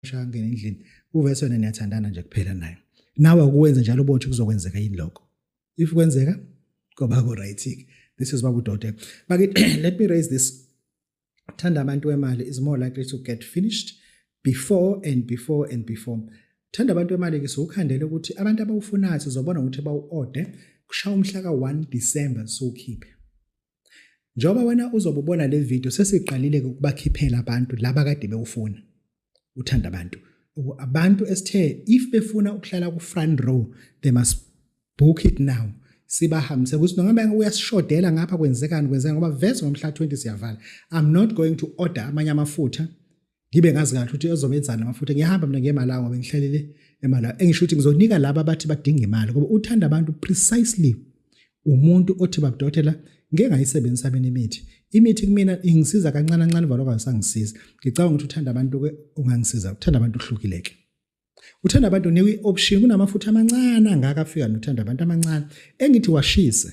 Angene endlini, uvese wena niyathandana nje kuphela naye. Nawe ukuwenza njalo ubone ukuthi kuzokwenzeka yini lokho. If kwenzeka, koba ku right ke. This is Babu Dote. But let me raise this. Thanda abantu wemali is more likely to get finished before and before and before. Thanda abantu wemali ke siwukhandele ukuthi abantu abawufunayo sizobona ukuthi bawu-ode kushaya umhla ka-1 December siwukhiphe. Njengoba wena uzobe ubona le video, sesiqalile ukubakhiphela abantu laba kade bewufuna uthanda abantu. Abantu esithe if befuna ukuhlala ku front row, they must book it now. Sibahambise ukuthi noma uyasishodela ngapha kwenzekani kwenzeka, ngoba vese ngomhla 20 siyavala. I'm not going to order amanye amafutha ngibe ngazi kahle ukuthi ezobenzani amafutha. Ngiyahamba mina ngiye eMalawi ngoba ngihlalele eMalawi. Engisho ukuthi ngizonika laba abathi badinga imali, ngoba uthanda abantu precisely umuntu othi, "Babudokotela, ngeke ngayisebenzisa mina imithi. Imithi kumina ingisiza kancane kancane, valwa kwasangisiza." Ngicabanga ukuthi uthanda abantu ke ungangisiza. Uthanda abantu uhlukile ke. Uthanda abantu unikwe i-option. Kunamafutha amancane angaka afika nothanda abantu amancane engithi washise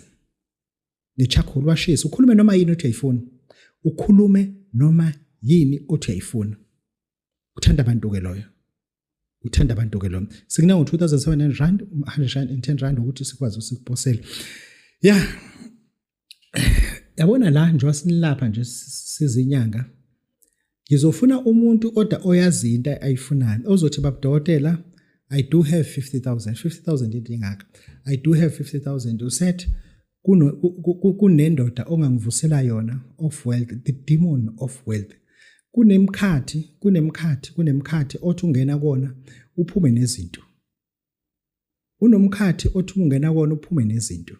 ne-charcoal, washise, ukhulume noma yini othi uyayifuna, ukhulume noma yini othi uyayifuna. Uthanda abantu ke loyo, uthanda abantu ke loyo. Sikunika ngo-2700 rand, 110 rand ukuthi sikwazi usikuposela. Ya, yabona la njengoba sinilapha nje sizinyanga, ngizofuna umuntu oda oyazi into ayifunayo, ozothi, "Babudokotela, I do have 50,000." 50,000 into ingaka. I do have 50,000. Uset kunendoda ongangivusela yona of wealth, the demon of wealth. Kunemkhathi, kunemkhathi, kunemkhathi othi ungena kona uphume nezinto. Unomkhathi othi ungena kona uphume nezinto.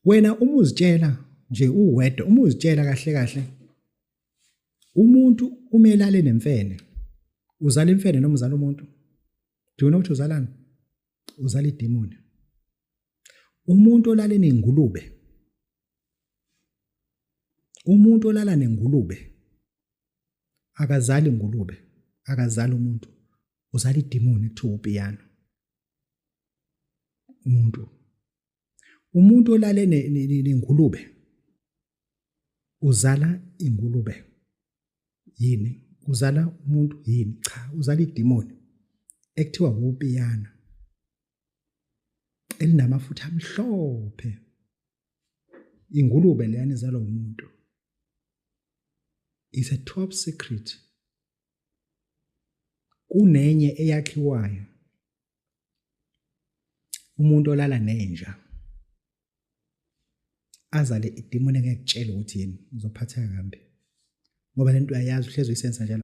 Wena uma uzitshela nje uwedwa, uma uzitshela kahle kahle, umuntu umelale nemfene, uzala imfene noma uzala umuntu? Do you know ukuthi uzalani? Uzala idemoni. Umuntu olale nengulube, umuntu olala nengulube akazali ingulube, akazali umuntu, uzala idemoni ekuthiwa upiyano. Umuntu olale nengulube uzala ingulube yini? Uzala umuntu yini? Cha, uzala idemoni ekuthiwa upiyano elinamafutha amhlophe. Ingulube leyana izalwa umuntu is a top secret. Kunenye eyakhiwayo, umuntu olala nenja azale idemoni. Engeke kutshela ukuthi yini, uzophatheka kambi ngoba lento uyayazi, uhlezi uyisenza njalo.